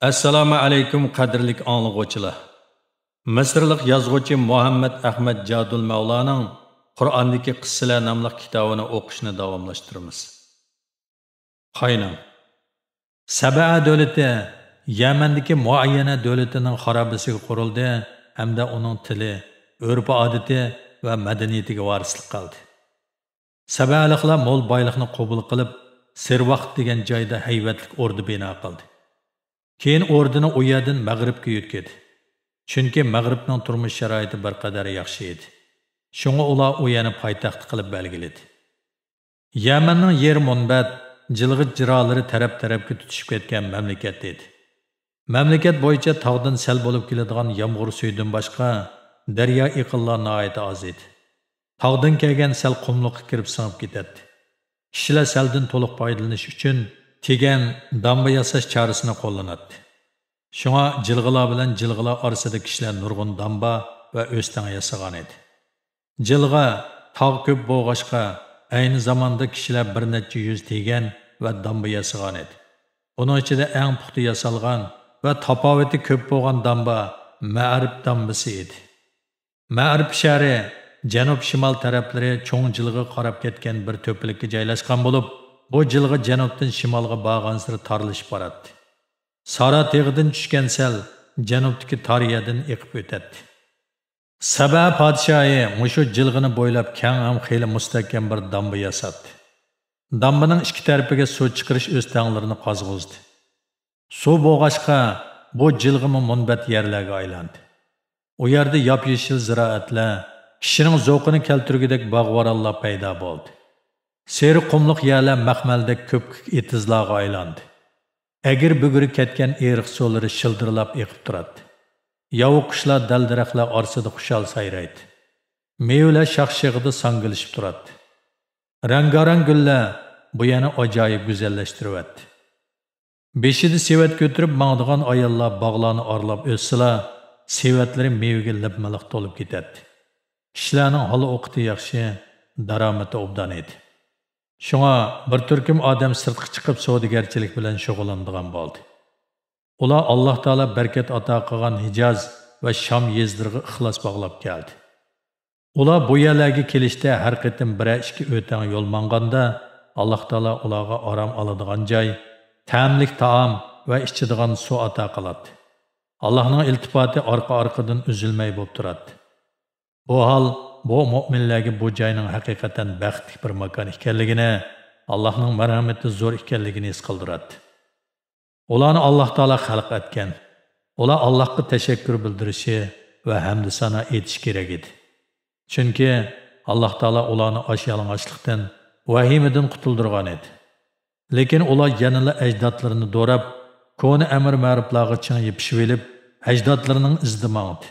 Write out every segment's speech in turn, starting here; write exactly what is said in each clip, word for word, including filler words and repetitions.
ئەسسالامۇ ئەلەيكۇم، قەدىرلىك ئاڭلىغۇچىلار! مىسىرلىق يازغۇچى مۇھەممەد ئەخمەت جادۇل مەۋلانىڭ قۇرئاندىكى قىسسىلەر ناملىق كىتابىنى ئوقۇشنى داۋاملاشتۇرىمىز. قايناڭ. سەبەئە دۆلىتى يەمەندىكى مۇئەييەنە دۆلىتىنىڭ خارابىسىگە قۇرۇلدى ھەمدە ئۇنىڭ تىلى، ئۆرپ-ئادىتى ۋە مەدەنىيىتىگە ۋارىسلىق قىلدى. سەبەئەلىكلەر مول بايلىقنى قوبۇل قىلىپ، سىرۋاخت دېگەن جايدا ھەيۋەتلىك ئوردا بىنا قىلدى. كېيىن ئوردىنى ئۇ يەردىن مەغرىبكە يۆتكىدى. چۈنكى مەغرىبنىڭ تۇرمۇش شارائىتى بىر قەدەر ياخشى ئىدى. شۇڭا ئۇلار ئۇ يەرنى پايتەخت قىلىپ بەلگىلىدى. يەمەننىڭ يېرى مۇنبەت، جىلغا جىرالىرى تەرەپ-تەرەپكە تۇتىشىپ كەتكەن مەملىكەت ئىدى. مەملىكەت بويىچە تاغدىن سەل بولۇپ كېلىدىغان يامغۇر سۈيىدىن باشقا، دەريا ئېقىنلار ناھايىتى ئاز ئىدى. تاغدىن كەلگەن سەل قۇملۇققا كىرىپ سىڭىپ كېتەتتى. كىشىلەر سەلدىن تولۇق پايدىلىنىش ئۈچۈن تىگەن، دامبا ياساش چارىسىنى قوللىناتتى. شۇڭا جىلغىلار بىلەن جىلغىلار ئارىسىدا كىشىلەر نۇرغۇن دامبا ۋە ئۆستەڭ ياسىغان ئىدى. جىلغا، تاغ كۆپ بولغاچقا، ئەينى زاماندا كىشىلەر بىر نەچچە يۈز تىگەن ۋە دامبا ياسىغان ئىدى. ئۇنىڭ ئىچىدە ئەڭ پۇختا ياسالغان ۋە تاپاۋىتى كۆپ بولغان دامبا مەئرىپ دامبىسى ئىدى. مەئرىپ شەھىرى جەنۇب-شىمال تەرەپلىرى چوڭ جىلغىغا قاراپ كەتكەن بىر تۆپىلىككە جايلاشقان بولۇپ، بۇ جىلغا جەنۇبتىن شىمالغا بارغانسېرى تارلىشىپ باراتتى. سارا تېغىدىن چۈشكەن سەل جەنۇبتىكى تار يەردىن ئېقىپ ئۆتەتتى. سەبە پادىشاھى مۇشۇ جىلغىنى بويلاپ كەڭ ھەم خېلى مۇستەھكەم بىر دامبا ياساتتى. دامبىنىڭ ئىككى تەرىپىگە سۇ چىقىرىش ئۆستەڭلىرىنى قازغۇزدى. سۇ بولغاچقا، بۇ جىلغىمۇ مۇنبەت يەرلەرگە ئايلاندى. ئۇ يەردە ياپيېشىل زىرائەتلەر، كىشىنىڭ زوقىنى كەلتۈرگۈدەك باغۋارانلار پەيدا بولدى. سېرىق قۇملۇق يەرلەر مەخمەلدەك كۆپكۆك ئېتىزلارغا ئايلاندى. ئەگرى-بۈگرى كەتكەن ئېرىق سۇلىرى شىلدىرلاپ ئېقىپ تۇراتتى. ياۋا قۇشلار دەل-دەرەخلەر ئارىسىدا خۇشال سايرايتتى. مېۋىلەر شاخ-شېخىدا ساڭگىلىشىپ تۇراتتى. رەڭگارەڭ گۈللەر بۇ يەرنى ئاجايىپ گۈزەللەشتۈرۈۋەتتى. بېشىدا سېۋەت كۆتۈرۈپ ماڭىدىغان ئاياللار باغلارنى ئارىلاپ ئۆتسىلا، سېۋەتلىرى مېۋىگە لىپمىلىق تولۇپ كېتەتتى. كىشىلەرنىڭ ھال-ئوقىتى ياخشى، دارامىتى ئوبدان ئىدى. شۇڭا بىر تۈركۈم ئادەم سىرتقا چىقىپ سودىگەرچىلىك بىلەن شۇغۇللىنىدىغان بولدى. ئۇلار ئاللاھ تائالا بەرىكەت ئاتا قىلغان ھىجاز ۋە شام يېزىلىرىغا ئىخلاس باغلاپ كەلدى. ئۇلار بۇ يەرلەرگە كېلىشتە ھەر قېتىم بىرەر ئىككى ئۆتەڭ يول ماڭغاندا، ئاللاھ تائالا ئۇلارغا ئارام ئالىدىغان جاي، تەملىك تائام ۋە ئىچىدىغان سۇ ئاتا قىلاتتى. ئاللاھنىڭ ئىلتىپاتى ئارقا-ئارقىدىن ئۈزۈلمەي بولۇپ تۇراتتى. بۇ ھال بۇ مۆمىنلەرگە بۇ جاينىڭ ھەقىقەتەن بەختلىك بىر ماكان ئىكەنلىكىنى، ئاللاھنىڭ مەرھەمىتى زور ئىكەنلىكىنى ھېس قىلدۇراتتى. ئۇلارنى ئاللاھ تائالا خەلق ئەتكەن. ئۇلار ئاللاھقا تەشەككۈر بىلدۈرۈشى ۋە ھەمدۇ سانا ئېيتىشى كېرەك ئىدى. چۈنكى ئاللاھ تائالا ئۇلارنى ئاچ-يالىڭاچلىقتىن، ۋەھىمىدىن قۇتۇلدۇرغان ئىدى. لېكىن ئۇلار يەنىلا ئەجدادلىرىنى دوراپ، كونا ئەمىر-مەرۇپلارغا چىڭ يېپىشىۋېلىپ، ئەجدادلىرىنىڭ ئىزىدا ماڭدى.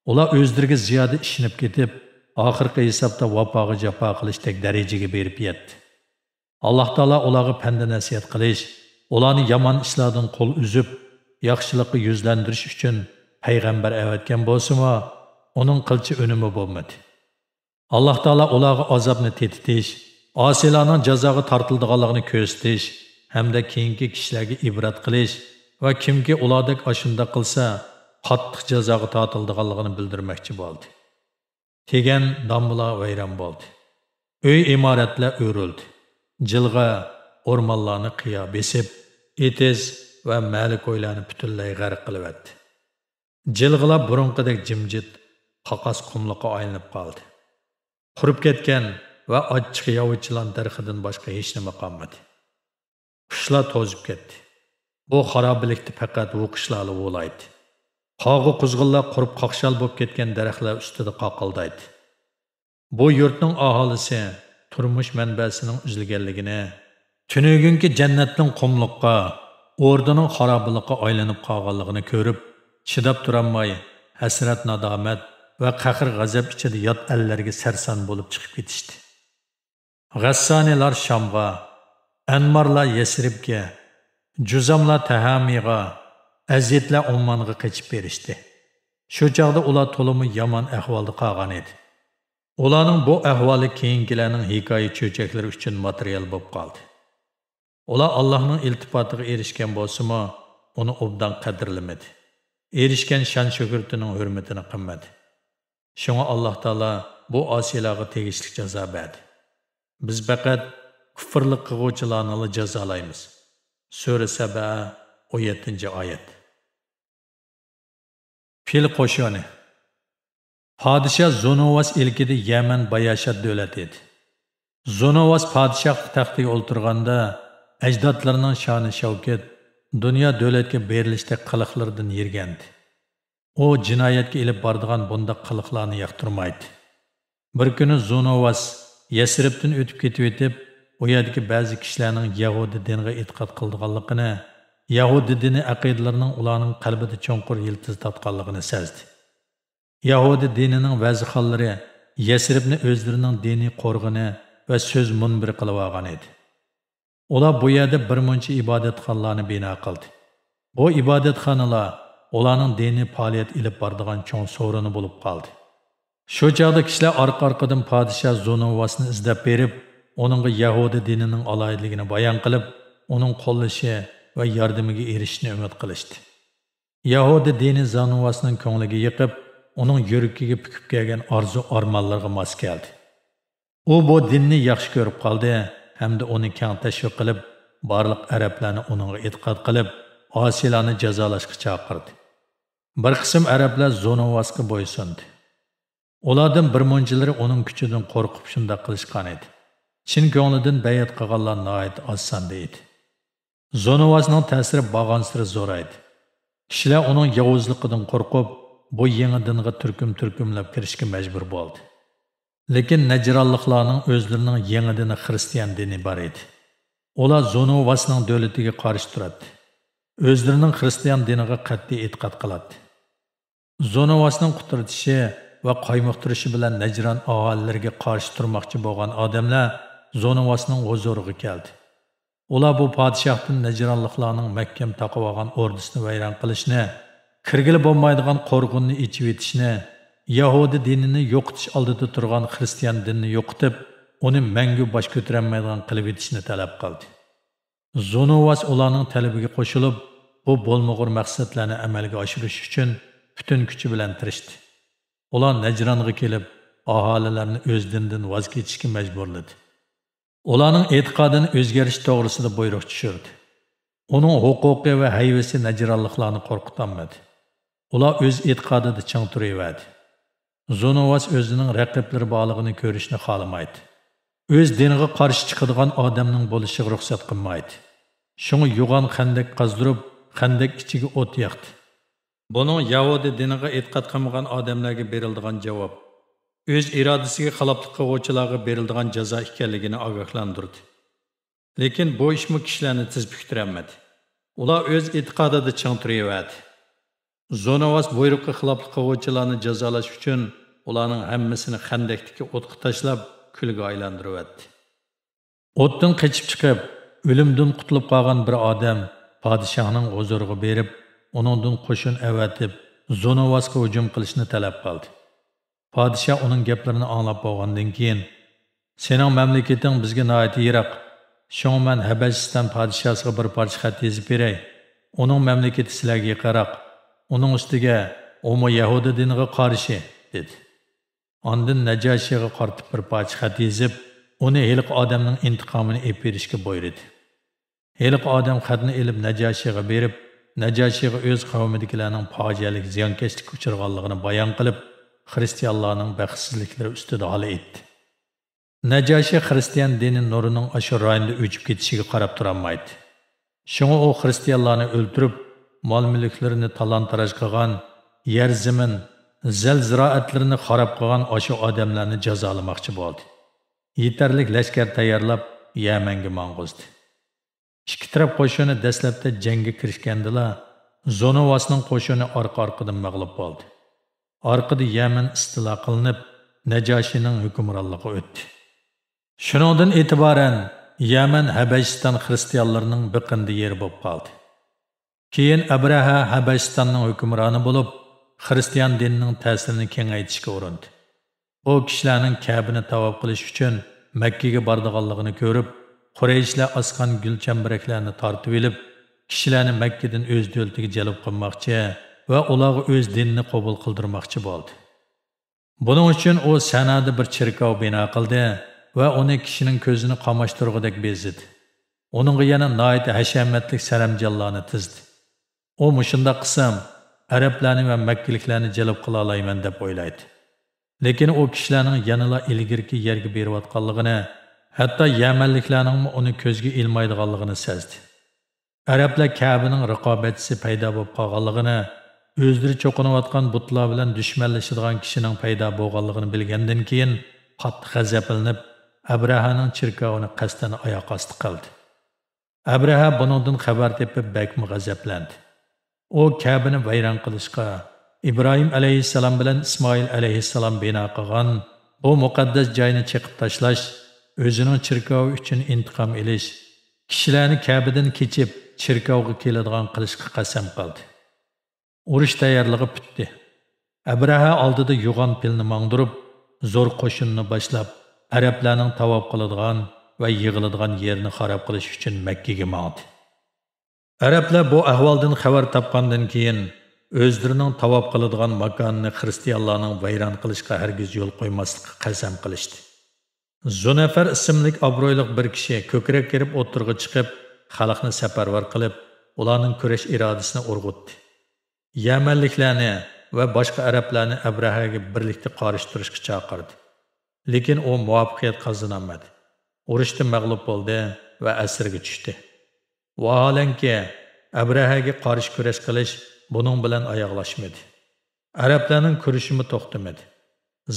ئۇلار ئۆزلىرىگە زىيادە ئىشىنىپ كېتىپ، ئاخىرقى ھېسابتا ۋاپاغا جاپا قىلىشتەك دەرىجىگە بېرىپ يەتتى. ئاللاھ تائالا ئۇلارغا پەندە-نەسىھەت قىلىش، ئۇلارنى يامان ئىشلاردىن قول ئۈزۈپ، ياخشىلىققا يۈزلەندۈرۈش ئۈچۈن پەيغەمبەر ئەۋەتكەن بولسىمۇ، ئۇنىڭ قىلچە ئۈنۈمى بولمىدى. ئاللاھ تائالا ئۇلارغا ئازابنى تېتىتىش، ئاسىيلارنىڭ جازاغا تارتىلىدىغانلىقىنى كۆرسىتىش ھەمدە كېيىنكى كىشىلەرگە ئىبرەت قىلىش ۋە كىمكى ئۇلاردەك ئاشۇنداق قىلسا، قاتتىق جازاغا تارتىلىدىغانلىقىنى بىلدۈرمەكچى بولدى. تىگەن دامبىلار ۋەيران بولدى. ئۆي-ئىمارەتلەر ئۆرۈلدى. جىلغا، ئورمانلارنى قىيا بېسىپ، ئېتىز ۋە مەلىكويلارنى پۈتۈنلەي غەرق قىلىۋەتتى. جىلغىلار بۇرۇنقىدەك جىمجىت، قاقاس قۇملۇققا ئايلىنىپ قالدى. قۇرۇپ كەتكەن ۋە ئاچچىق ياۋا چىلان دەرىخىدىن باشقا ھېچنېمە قالمىدى. قۇشلار توزۇپ كەتتى. بۇ خارابىلىكتە پەقەت ھۇۋقۇشلارلا ھۇۋلايتتى. قاغا-قۇزغۇنلار قۇرۇپ قاقشال بولۇپ كەتكەن دەرەخلەر ئۈستىدە قاقىلدايتتى. بۇ يۇرتنىڭ ئاھالىسى تۇرمۇش مەنبەسىنىڭ ئۈزۈلگەنلىكىنى، تۈنۈگۈنكى جەننەتنىڭ قۇملۇققا، ئوردىنىڭ خارابىلىققا ئايلىنىپ قالغانلىقىنى كۆرۈپ، چىداپ تۇرالماي، ھەسرەت-نادامەت ۋە قەھرى-غەزەپ ئىچىدە يات ئەللەرگە سەرسان بولۇپ چىقىپ كېتىشتى. غەسسانىلار شامغا، ئەنمارلار يەسرىبكە، جۇزاملار تەھامىغا، ئەزىدلەر ئوممانغا قېچىپ بېرىشتى. شۇ چاغدا ئۇلار تولىمۇ يامان ئەھۋالدا قالغان ئىدى. ئۇلارنىڭ بۇ ئەھۋالى كېيىنكىلەرنىڭ ھېكايە چۆچەكلىرى ئۈچۈن ماتېرىيال بولۇپ قالدى. ئۇلار ئاللاھنىڭ ئىلتىپاتىغا ئېرىشكەن بولسىمۇ، ئۇنى ئوبدان قەدىرلىمىدى. ئېرىشكەن شان-شۆھرىتىنىڭ ھۆرمىتىنى قىلمىدى. شۇڭا ئاللاھ تائالا بۇ ئاسىيلارغا تېگىشلىك جازا بەردى. بىز پەقەت كۇفرلۇق قىلغۇچىلارنىلا جازالايمىز. سۈرە سەبە، ئون يەتتىنچى ئايەت. پىل قوشۇنى. پادىشاھ زونوۋاس ئىلكىدە يەمەن باياشات دۆلەت ئىدى. زونوۋاس پادىشاھلىق تەختىگە ئولتۇرغاندا، ئەجدادلىرىنىڭ شانى شەۋكەت، دۇنيا دۆلەتكە بېرىلىشتەك قىلىقلىرىدىن يىرگەندى. ئۇ جىنايەتكە ئېلىپ بارىدىغان بۇنداق قىلىقلارنى ياقتۇرمايتتى. بىر كۈنى زونوۋاس يەسرىبتىن ئۆتۈپ كېتىۋېتىپ، ئۇ يەردىكى بەزى كىشىلەرنىڭ يەھۇدىي دىنىغا ئېتىقاد قىلىدىغانلىقىنى، يەھۇدىي دىنى ئەقىدىلىرىنىڭ ئۇلارنىڭ قەلبىدە چوڭقۇر يىلتىز تارتقانلىقىنى سەزدى. يەھۇدىي دىنىنىڭ ۋەزىخانلىرى يەسرىبنى ئۆزلىرىنىڭ دىنىي قورغىنى ۋە سۆز مۇنبىرى قىلىۋالغان ئىدى. ئۇلار بۇ يەردە بىر مۇنچە ئىبادەتخانىلارنى بىنا قىلدى. بۇ ئىبادەتخانىلار ئۇلارنىڭ دىنىي پائالىيەت ئېلىپ بارىدىغان چوڭ سورۇنى بولۇپ قالدى. شۇ چاغدا كىشىلەر ئارقا-ئارقىدىن پادىشاھ زونوۋاسنى ئىزدەپ بېرىپ، ئۇنىڭغا يەھۇدىي دىنىنىڭ ئالاھىدىلىكىنى بايان قىلىپ، ئۇنىڭ قوللىشى ۋە ياردىمىگە ئېرىشىشنى ئۈمىد قىلىشتى. يەھۇدىي دىنى زونوۋاسنىڭ كۆڭلىگە يېقىپ، ئۇنىڭ يۈرىكىگە پۈكۈپ كەلگەن ئارزۇ-ئارمانلىرىغا ماس كەلدى. ئۇ بۇ دىننى ياخشى كۆرۈپ قالدى ھەمدە ئۇنى كەڭ تەشۋىق قىلىپ، بارلىق ئەرەبلەرنى ئۇنىڭغا ئېتىقاد قىلىپ، ئاسىيلارنى جازالاشقا چاقىردى. بىر قىسىم ئەرەبلەر زونوۋاسقا بويسۇندى. ئۇلاردىن بىر مۇنچىلىرى ئۇنىڭ كۈچىدىن قورقۇپ شۇنداق قىلىشقان ئىدى. چىن كۆڭلىدىن بەيئەت قىلغانلار ناھايىتى ئاز ساندا ئىدى. زونوۋاسنىڭ تەسىرى بارغانسېرى زورايدى. كىشىلەر ئۇنىڭ ياۋۇزلۇقىدىن قورقۇپ، بۇ يېڭى دىنغا تۈركۈم-تۈركۈملەپ كىرىشكە مەجبۇر بولدى. لېكىن نەجرانلىقلارنىڭ ئۆزلىرىنىڭ يېڭى دىنى خىرىستىيان دىنى بار ئىدى. ئۇلار زونوۋاسنىڭ دۆلىتىگە قارشى تۇراتتى. ئۆزلىرىنىڭ خىرىستىيان دىنىغا قەتئىي ئېتىقاد قىلاتتى. زونوۋاسنىڭ قۇترىتىشى ۋە قايمۇقتۇرۇشى بىلەن نەجران ئاھالىلىرىگە قارشى تۇرماقچى بولغان ئادەملەر زونوۋاسنىڭ ھۇزۇرىغا كەلدى. ئۇلار بۇ پادىشاھتىن نەجرانلىقلارنىڭ مەھكەم تاقىۋالغان ئوردىسىنى ۋەيران قىلىشنى، كىرگىلى بولمايدىغان قورغۇننى ئېچىۋېتىشنى، يەھۇدىي دىنىنى يوقىتىش ئالدىدا تۇرغان خىرىستىيان دىنىنى يوقىتىپ، ئۇنى مەڭگۈ باش كۆتۈرەلمەيدىغان قىلىۋېتىشنى تەلەپ قىلدى. زونوۋاس ئۇلارنىڭ تەلىپىگە قوشۇلۇپ، بۇ بولمىغۇر مەقسەتلەرنى ئەمەلگە ئاشۇرۇش ئۈچۈن پۈتۈن كۈچى بىلەن تىرىشتى. ئۇلار نەجرانغا كېلىپ، ئاھالىلەرنى ئۆز دىنىدىن ۋاز كېچىشكە مەجبۇرلىدى. ئۇلارنىڭ ئېتىقادىنى ئۆزگەرتىش توغرىسىدا بۇيرۇق چۈشۈردى. ئۇنىڭ ھوقۇقى ۋە ھەيۋىسى نەجرانلىقلارنى قورقۇتالمىدى. ئۇلار ئۆز ئېتىقادىدا چىڭ تۇرۇۋەردى. زونوۋاس ئۆزىنىڭ رەقىبلىرى بارلىقىنى كۆرۈشنى خالىمايتتى. ئۆز دىنىغا قارشى چىقىدىغان ئادەمنىڭ بولۇشىغا رۇخسەت قىلمايتتى. شۇڭا يوغان خەندەك قازدۇرۇپ، خەندەك ئىچىگە ئوت ياقتى. بۇنىڭ يەھۇدىي دىنىغا ئېتىقاد قىلمىغان ئادەملەرگە بېرىلىدىغان جاۋاب، ئۆز ئىرادىسىگە خىلاپلىق قىلغۇچىلارغا بېرىلىدىغان جازا ئىكەنلىكىنى ئاگاھلاندۇردى. لېكىن بۇ ئىشمۇ كىشىلەرنى تېز پۈكتۈرەلمىدى. ئۇلار ئۆز ئېتىقادىدا چىڭ تۇرۇۋەردى. زونوۋاس بۇيرۇققا خىلاپلىق قىلغۇچىلارنى جازالاش ئۈچۈن ئۇلارنىڭ ھەممىسىنى خەندەكتىكى ئوتقا تاشلاپ، كۈلگە ئايلاندۇرۇۋەتتى. ئوتتىن قېچىپ چىقىپ، ئۆلۈمدىن قۇتۇلۇپ قالغان بىر ئادەم پادىشاھنىڭ ھۇزۇرىغا بېرىپ، ئۇنىڭدىن قوشۇن ئەۋەتىپ، زونوۋاسقا ھۇجۇم قىلىشنى تەلەپ قىلدى. پادىشاھ ئۇنىڭ گەپلىرىنى ئاڭلاپ بولغاندىن كېيىن، سېنىڭ مەملىكىتىڭ بىزگە ناھايىتى يىراق. شۇڭا مەن ھەبەشىستان پادىشاھسىغا بىر پارچە خەت يېزىپ بېرەي. ئۇنىڭ مەملىكىتى سىلەرگە يېقىنراق. ئۇنىڭ ئۈستىگە ئۇمۇ يەھۇدىي دىنىغا قارشى، دېدى. ئاندىن نەجاشىغا قارىتىپ بىر پارچە خەت يېزىپ، ئۇنى ھېلىقى ئادەمنىڭ ئىنتىقامىنى ئېلىپ بېرىشكە بۇيرۇدى. ھېلىقى ئادەم خەتنى ئېلىپ نەجاشىغا بېرىپ، نەجاشىغا ئۆز قەۋمىدىكىلەرنىڭ پاجىئەلىك زىيانكەشلىككە ئۇچرىغانلىقىنى بايان قىلىپ، خىرىستىيانلارنىڭ بەختسىزلىكلىرى ئۈستىدە ھال ئېيتتى. نەجاشى خىرىستىيان دىنى نۇرىنىڭ ئاشۇ رايوندا ئۆچۈپ كېتىشىگە قاراپ تۇرالمايتتى. شۇڭا ئۇ خىرىستىيانلارنى ئۆلتۈرۈپ، مال-مۈلۈكلىرىنى تالان-تاراج قىلغان، يەر-زېمىن، زەل-زىرائەتلىرىنى خاراب قىلغان ئاشۇ ئادەملەرنى جازالىماقچى بولدى. يېتەرلىك لەشكەر تەييارلاپ، يەمەنگە ماڭغۇزدى. ئىككى تەرەپ قوشۇنى دەسلەپتە جەڭگە كىرىشكەندىلا، زونوۋاسنىڭ قوشۇنى ئارقا-ئارقىدىن مەغلۇپ بولدى. ئارقىدا يەمەن ئىستىلا قىلىنىپ، نەجاشىنىڭ ھۆكۈمرانلىقىغا ئۆتتى. شۇنىڭدىن ئېتىبارەن يەمەن ھەبەشىستان خىرىستىيانلىرىنىڭ بېقىندى يېرى بولۇپ قالدى. كېيىن ئەبرەھە ھەبەشىستاننىڭ ھۆكۈمرانى بولۇپ، خىرىستىيان دىنىنىڭ تەسىرىنى كېڭەيتىشكە ئۇرۇندى. ئۇ كىشىلەرنىڭ كەبىنى تاۋاپ قىلىش ئۈچۈن مەككىگە بارىدىغانلىقىنى كۆرۈپ، قۇرەيشلەر ئاسقان گۈل چەمبىرەكلەرنى تارتىۋېلىپ، كىشىلەرنى مەككىدىن ئۆز دۆلىتىگە جەلپ قىلماقچى ۋە ئۇلارغا ئۆز دىنىنى قوبۇل قىلدۇرماقچى بولدى. بۇنىڭ ئۈچۈن ئۇ سەنادا بىر چېركاۋ بىنا قىلدى ۋە ئۇنى كىشىنىڭ كۆزىنى قاماشتۇرغۇدەك بېزىدى. ئۇنىڭغا يەنە ناھايىتى ھەشەمەتلىك سەرەمجانلارنى تىزدى. ئۇ مۇشۇنداق قىلسام، ئەرەبلەرنى ۋە مەككىلىكلەرنى جەلپ قىلالايمەن دەپ ئويلايتتى. لېكىن ئۇ كىشىلەرنىڭ يەنىلا ئىلگىرىكى يەرگە بېرىۋاتقانلىقىنى، ھەتتا يەمەنلىكلەرنىڭمۇ ئۇنى كۆزگە ئىلمايدىغانلىقىنى سەزدى. ئەرەبلەر كەبىنىڭ رىقابەتچىسى پەيدا بولۇپ قالغانلىقىنى، ئۆزلىرى چوقۇنۇۋاتقان بۇتلار بىلەن دۈشمەنلىشىدىغان كىشىنىڭ پەيدا بولغانلىقىنى بىلگەندىن كېيىن، قاتتىق غەزەپلىنىپ، ئەبرەھەنىڭ چېركاۋىنى قەستەن ئاياق ئاستى قىلدى. ئەبرەھە بۇنىڭدىن خەۋەر تېپىپ، بەكمۇ غەزەپلەندى. ئۇ كەبىنى ۋەيران قىلىشقا، ئىبراھىم ئەلەيھىسسالام بىلەن ئىسمائىل ئەلەيھىسسالام بىنا قىلغان بۇ مۇقەددەس جاينى چېقىپ تاشلاش، ئۆزىنىڭ چېركاۋى ئۈچۈن ئىنتىقام ئېلىش، كىشىلەرنى كەبىدىن كېچىپ، چېركاۋغا كېلىدىغان قىلىشقا قەسەم قىلدى. ئۇرۇش تەييارلىقى پۈتتى. ئەبرەھە ئالدىدا يوغان پىلنى ماڭدۇرۇپ، زور قوشۇننى باشلاپ، ئەرەبلەرنىڭ تاۋاپ قىلىدىغان ۋە يىغىلىدىغان يېرىنى خاراب قىلىش ئۈچۈن مەككىگە ماڭدى. ئەرەبلەر بۇ ئەھۋالدىن خەۋەر تاپقاندىن كېيىن، ئۆزلىرىنىڭ تاۋاپ قىلىدىغان ماكانىنى خىرىستىيانلارنىڭ ۋەيران قىلىشقا ھەرگىز يول قويماسلىققا قەسەم قىلىشتى. زۇنەفەر ئىسىملىك ئابرۇيلۇق بىر كىشى كۆكرەك كېرىپ ئوتتۇرىغا چىقىپ، خەلقنى سەپەرۋەر قىلىپ، ئۇلارنىڭ كۈرەش ئىرادىسىنى ئۇرغۇتتى. يەمەنلىكلەرنى ۋە باشقا ئەرەبلەرنى ئەبرەھەگە بىرلىكتە قارشى تۇرۇشقا چاقىردى. لېكىن ئۇ مۇۋەپپەقىيەت قازىنالمىدى. ئۇرۇشتا مەغلۇپ بولدى ۋە ئەسىرگە چۈشتى. ۋاھالەنكى، ئەبرەھەگە قارشى كۈرەش قىلىش بۇنىڭ بىلەن ئاياغلاشمىدى. ئەرەبلەرنىڭ كۈرىشىمۇ توختىمىدى.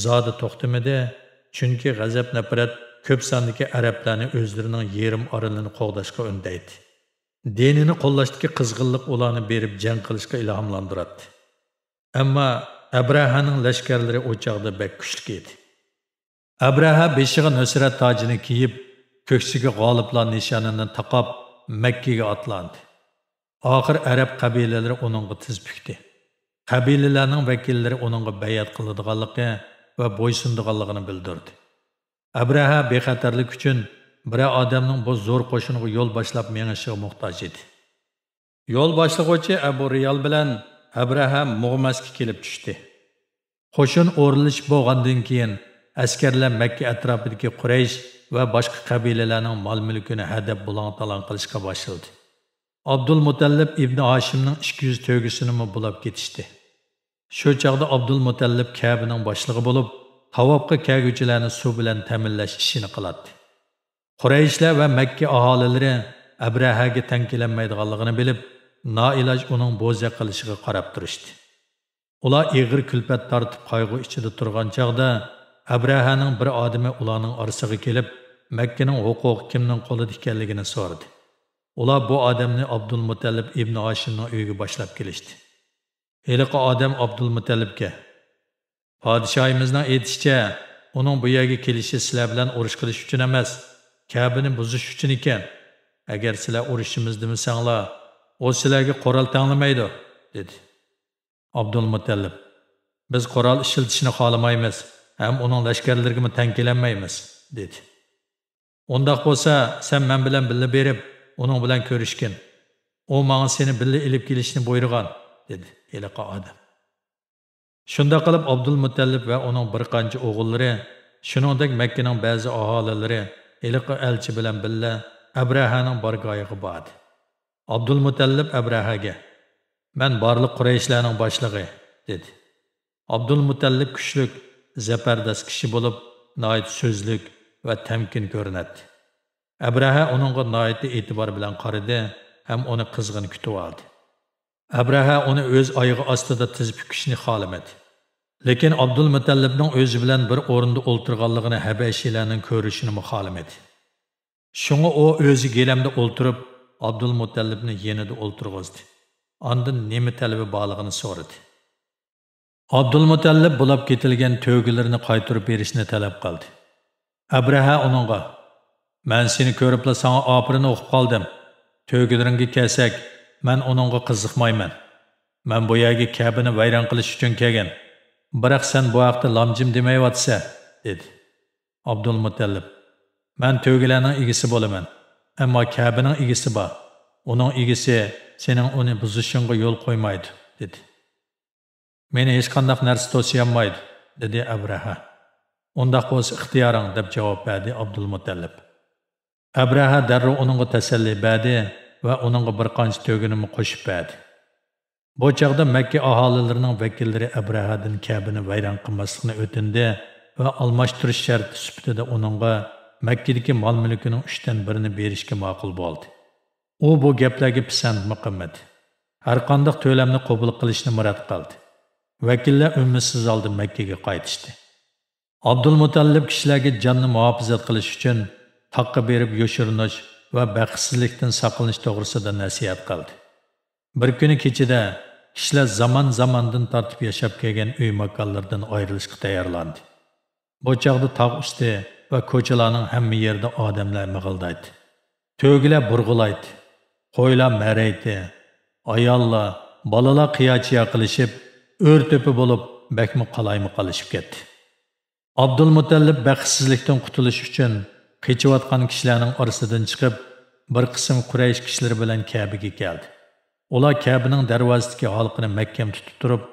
زادى توختىمىدى، چۈنكى غەزەپ-نەپرەت كۆپ ساندىكى ئەرەبلەرنى ئۆزلىرىنىڭ يېرىم ئارىلىنى قوغداشقا ئۈندەيتتى. دىنىنى قوللاشتىكى قىزغىنلىق ئۇلارنى بېرىپ جەڭ قىلىشقا ئىلھاملاندۇراتتى. ئەمما ئەبرەھەنىڭ لەشكەرلىرى ئۇ چاغدا بەك كۈچلۈك ئىدى. ئەبرەھە بېشىغا نۇسرەت تاجىنى كىيىپ، كۆكسىگە غالىبلار نىشانىنى تاقاپ، مەككىگە ئاتلاندى. ئاخىر ئەرەب قەبىلىلىرى ئۇنىڭغا تىز پۈكتى. قەبىلىلەرنىڭ ۋەكىللىرى ئۇنىڭغا بەيئەت قىلىدىغانلىقى ۋە بويسۇنىدىغانلىقىنى بىلدۈردى. ئەبرەھە بىخەتەرلىك ئۈچۈن بىرەر ئادەمنىڭ بۇ زور قوشۇنغا يول باشلاپ مېڭىشىغا موھتاج ئىدى. يول باشلىغۇچى ئەبۇ رىيال بىلەن ئەبرەھە مۇغمەسكە كېلىپ چۈشتى. قوشۇن ئورۇنلىشىپ بولغاندىن كېيىن، ئەسكەرلەر مەككە ئەتراپىدىكى قۇرەيش ۋە باشقا قەبىلىلەرنىڭ مال-مۈلكىنى ھەدەپ بۇلاڭ-تالاڭ قىلىشقا باشلىدى. ئابدۇلمۇتەللىپ ئىبنى ھاشىمنىڭ ئىككى يۈز تۆگىسىنىمۇ بۇلاپ كېتىشتى. شۇ چاغدا ئابدۇلمۇتەللىپ كەبىنىڭ باشلىقى بولۇپ، تاۋاپقا كەلگۈچىلەرنى سۇ بىلەن تەمىنلەش ئىشىنى قىلاتتى. قۇرەيشلەر ۋە مەككە ئاھالىلىرى ئەبرەھەگە تەڭ كېلەلمەيدىغانلىقىنى بىلىپ، نائىلاج ئۇنىڭ بوزەك قىلىشىغا قاراپ تۇرۇشتى. ئۇلار ئېغىر كۈلپەت تارتىپ، قايغۇ ئىچىدە تۇرغان چاغدا، ئەبرەھەنىڭ بىر ئادىمى ئۇلارنىڭ ئارىسىغا كېلىپ، مەككىنىڭ ھوقۇقى كىمنىڭ قولىدا ئىكەنلىكىنى سورىدى. ئۇلار بۇ ئادەمنى ئابدۇلمۇتەللىپ ئىبنى ھاشىمنىڭ ئۆيىگە باشلاپ كېلىشتى. ھېلىقى ئادەم ئابدۇلمۇتەللىپكە، پادىشاھىمىزنىڭ ئېيتىشىچە، ئۇنىڭ بۇ يەرگە كېلىشى سىلەر بىلەن ئۇرۇش قىلىش ئۈچۈن ئەمەس، كەبىنى بۇزۇش ئۈچۈن ئىكەن. ئەگەر سىلەر ئۇرۇشىمىز دېمىسەڭلار، ئۇ سىلەرگە قورال تەڭلىمەيدۇ، دېدى. ئابدۇلمۇتەللىپ، بىز قورال ئىشلىتىشنى خالىمايمىز ھەم ئۇنىڭ لەشكەرلىرىگىمۇ تەڭ كېلەلمەيمىز، دېدى. ئۇنداق بولسا، سەن مەن بىلەن بىللە بېرىپ، ئۇنىڭ بىلەن كۆرۈشكىن. ئۇ ماڭا سېنى بىللە ئېلىپ كېلىشنى بۇيرۇغان، دېدى ھېلىقى ئادەم. شۇنداق قىلىپ، ئابدۇلمۇتەللىپ ۋە ئۇنىڭ بىر قانچە ئوغۇللىرى، شۇنىڭدەك مەككىنىڭ بەزى ئاھالىلىرى ھېلىقى ئەلچى بىلەن بىللە ئەبرەھەنىڭ بارگاھىغا باردى. ئابدۇلمۇتەللىپ ئەبرەھەگە، مەن بارلىق قۇرەيشلەرنىڭ باشلىقى، دېدى. ئابدۇلمۇتەللىپ كۈچلۈك، زەپەردەس كىشى بولۇپ، ناھايىتى سۆزلۈك ۋە تەمكىن كۆرۈنەتتى. ئەبرەھە ئۇنىڭغا ناھايىتى ئېتىبار بىلەن قارىدى ھەم ئۇنى قىزغىن كۈتۈۋالدى. ئەبرەھە ئۇنى ئۆز ئايىغى ئاستىدا تىز پۈكۈشنى خالىمىدى. لېكىن ئابدۇلمۇتەللىپنىڭ ئۆزى بىلەن بىر ئورۇندا ئولتۇرغانلىقىنى ھەبەشىيلەرنىڭ كۆرۈشىنىمۇ خالىمىدى. شۇڭا ئۇ ئۆزى گىلەمدە ئولتۇرۇپ، ئابدۇلمۇتەللىپنى يېنىدا ئولتۇرغۇزدى. ئاندىن نېمە تەلىپى بارلىقىنى سورىدى. ئابدۇلمۇتەللىپ بۇلاپ كېتىلگەن تۆگىلىرىنى قايتۇرۇپ بېرىشنى تەلەپ قىلدى. ئەبرەھە ئۇنىڭغا، مەن سېنى كۆرۈپلا ساڭا ئاپىرىن ئوقۇپ قالدىم. تۆگىلىرىڭگە كەلسەك، مەن ئۇنىڭغا قىزىقمايمەن. مەن بۇ يەرگە كەبىنى ۋەيران قىلىش ئۈچۈن كەلگەن. بىراق سەن بۇ ھەقتە لامجىم دېمەيۋاتىسەن، دېدى. ئابدۇلمۇتەللىپ، مەن تۆگىلەرنىڭ ئىگىسى بولىمەن، ئەمما كەبىنىڭ ئىگىسى بار. ئۇنىڭ ئىگىسى سېنىڭ ئۇنى بۇزۇشۇڭغا يول قويمايدۇ، دېدى. مېنى ھېچقانداق نەرسە توسىيالمايدۇ، دېدى ئەبرەھە. ئۇنداق بولسا ئىختىيارىڭ، دەپ جاۋاب بەردى ئابدۇلمۇتەللىپ. ئەبرەھە دەررۇ ئۇنىڭغا تەسەللى بەردى ۋە ئۇنىڭغا بىر قانچە تۆگىنىمۇ قوشۇپ بەردى. بۇ چاغدا مەككە ئاھالىلىرىنىڭ ۋەكىللىرى ئەبرەھەدىن كەبىنى ۋەيران قىلماسلىقنى ئۆتۈندى ۋە ئالماشتۇرۇش شەرتى سۈپىتىدە ئۇنىڭغا مەككىدىكى مال-مۈلكىنىڭ ئۈچتىن بىرىنى بېرىشكە ماقۇل بولدى. ئۇ بۇ گەپلەرگە پىسەنتمۇ قىلمىدى. ھەرقانداق تۆلەمنى قوبۇل قىلىشنى مۇراد قىلدى. ۋەكىللەر ئۈنسىز ھالدا مەككىگە قايتىشتى. ئابدۇلمۇتەللىپ كىشىلەرگە جاننى مۇھاپىزەت قىلىش ئۈچۈن تاغقا بېرىپ يوشۇرۇنۇش ۋە بەختسىزلىكتىن ساقلىنىش توغرىسىدا نەسىھەت قىلدى. بىر كۈنى كېچىدە كىشىلەر زامان-زاماندىن تارتىپ ياشاپ كەلگەن ئۆي ماكانلىرىدىن ئايرىلىشقا تەييارلاندى. بۇ چاغدا تاغ ئۈستى ۋە كوچىلارنىڭ ھەممە يېرىدە ئادەملەر مىغىلدايتتى. تۆگىلەر بۇرغىلايتتى. قويلار مەرەيتتى. ئاياللار، بالىلار قىيا-چىيا قىلىشىپ، ئۆر-تۆپە بولۇپ، بەكمۇ قالايمىقانلىشىپ كەتتى. ئابدۇلمۇتەللىپ بەختسىزلىكتىن قۇتۇلۇش ئۈچۈن قېچىۋاتقان كىشىلەرنىڭ ئارىسىدىن چىقىپ، بىر قىسىم قۇرەيش كىشىلىرى بىلەن كەبىگە كەلدى. ئۇلار كەبىنىڭ دەرۋازىسىدىكى ھالقىنى مەھكەم تۇتۇپ تۇرۇپ،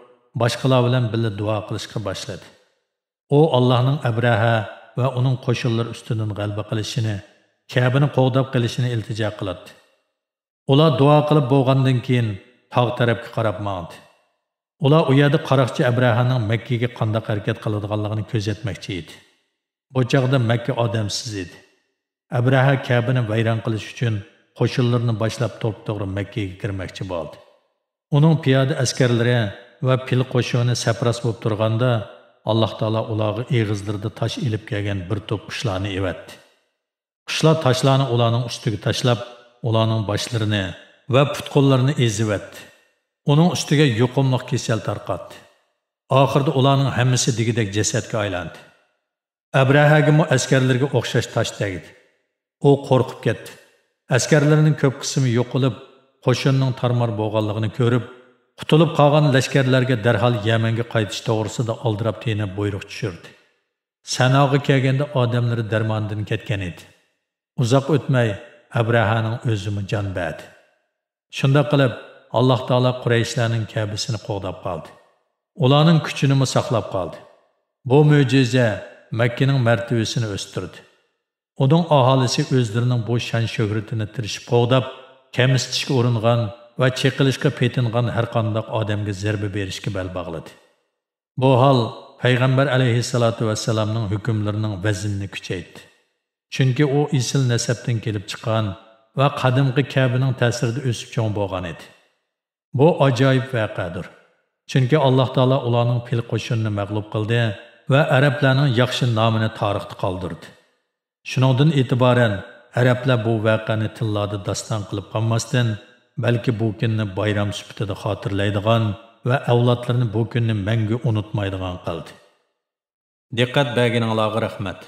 باشقىلار بىلەن بىللە دۇئا قىلىشقا باشلىدى. ئۇ ئاللاھنىڭ ئەبرەھە ۋە ئۇنىڭ قوشۇنلىرى ئۈستىدىن غەلىبە قىلىشىنى، كەبىنى قوغداپ قېلىشىنى ئىلتىجا قىلاتتى. ئۇلار دۇئا قىلىپ بولغاندىن كېيىن، تاغ تەرەپكە قاراپ ماڭدى. ئۇلار ئۇ يەردە قاراقچى ئەبرەھەنىڭ مەككىگە قانداق ھەرىكەت قىلىدىغانلىقىنى كۆزەتمەكچى ئىدى. بۇ چاغدا مەككە ئادەمسىز ئىدى. ئەبرەھە كەبىنى ۋەيران قىلىش ئۈچۈن قوشۇنلىرىنى باشلاپ، توپتوغرا مەككىگە كىرمەكچى بولدى. ئۇنىڭ پىيادە ئەسكەرلىرى ۋە پىل قوشۇنى سەپراس بولۇپ تۇرغاندا، ئاللاھ تائالا ئۇلارغا ئېغىزلىرىدا تاش ئېلىپ كەلگەن بىر توپ قۇشلارنى ئېۋەتتى. قۇشلار تاشلارنى ئۇلارنىڭ ئۈستىگە تاشلاپ، ئۇلارنىڭ باشلىرىنى ۋە پۇت-قوللىرىنى ئېزىۋەتتى. ئۇنىڭ ئۈستىگە يۇقۇملۇق كېسەل تارقاتتى. ئاخىرىدا ئۇلارنىڭ ھەممىسى دېگۈدەك جەسەتكە ئايلاندى. ئەبرەھەگىمۇ ئەسكەرلىرىگە ئوخشاش تاش تەگدى. ئۇ قورقۇپ كەتتى. ئەسكەرلىرىنىڭ كۆپ قىسمى يوقىلىپ، قوشۇننىڭ تارمار بولغانلىقىنى كۆرۈپ، قۇتۇلۇپ قالغان لەشكەرلەرگە دەرھال يەمەنگە قايتىش توغرىسىدا ئالدىراپ تېنەپ بۇيرۇق چۈشۈردى. سەنئاغا كەلگەندە ئادەملىرى دەرماندىن كەتكەن ئىدى. ئۇزاق ئۆتمەي، ئەبرەھەنىڭ ئۆزىمۇ جان بەردى. شۇنداق قىلىپ، ئاللاھ تائالا قۇرەيشلەرنىڭ كەبىسىنى قوغداپ قالدى. ئۇلارنىڭ كۈچىنىمۇ ساقلاپ قالدى. بۇ مۆجىزە مەككىنىڭ مەرتىۋىسىنى ئۆستۈردى. ئۇنىڭ ئاھالىسى ئۆزلىرىنىڭ بۇ شان-شۆھرىتىنى تىرىشىپ قوغداپ، كەمسىتىشكە ئۇرۇنغان ۋە چېقىلىشقا پېتىنغان ھەرقانداق ئادەمگە زەربە بېرىشكە بەل باغلىدى. بۇ ھال پەيغەمبەر ئەلەيھىسسالاتۇ ۋەسسالامنىڭ ھۆكۈملىرىنىڭ ۋەزنىنى كۈچەيتتى. چۈنكى ئۇ ئېسىل نەسەبتىن كېلىپ چىققان ۋە قەدىمكى كەبىنىڭ تەسىرىدە ئۆسۈپ چوڭ بولغان ئىدى. بۇ ئاجايىپ ۋەقەدۇر. چۈنكى ئاللاھ تائالا ئۇلارنىڭ پىل قوشۇنىنى مەغلۇپ قىلدى ۋە ئەرەبلەرنىڭ ياخشى نامىنى تارىختا قالدۇردى. شۇنىڭدىن ئېتىبارەن، ئەرەبلەر بۇ ۋەقەنى تىللادا داستان قىلىپ قالماستىن، بەلكى بۇ كۈننى بايرام سۈپىتىدە خاتىرىلەيدىغان ۋە ئەۋلادلىرىنى بۇ كۈننى مەڭگۈ ئۇنتۇمايدىغان قىلدى. دىققەت بەرگىنىڭلارغا رەھمەت.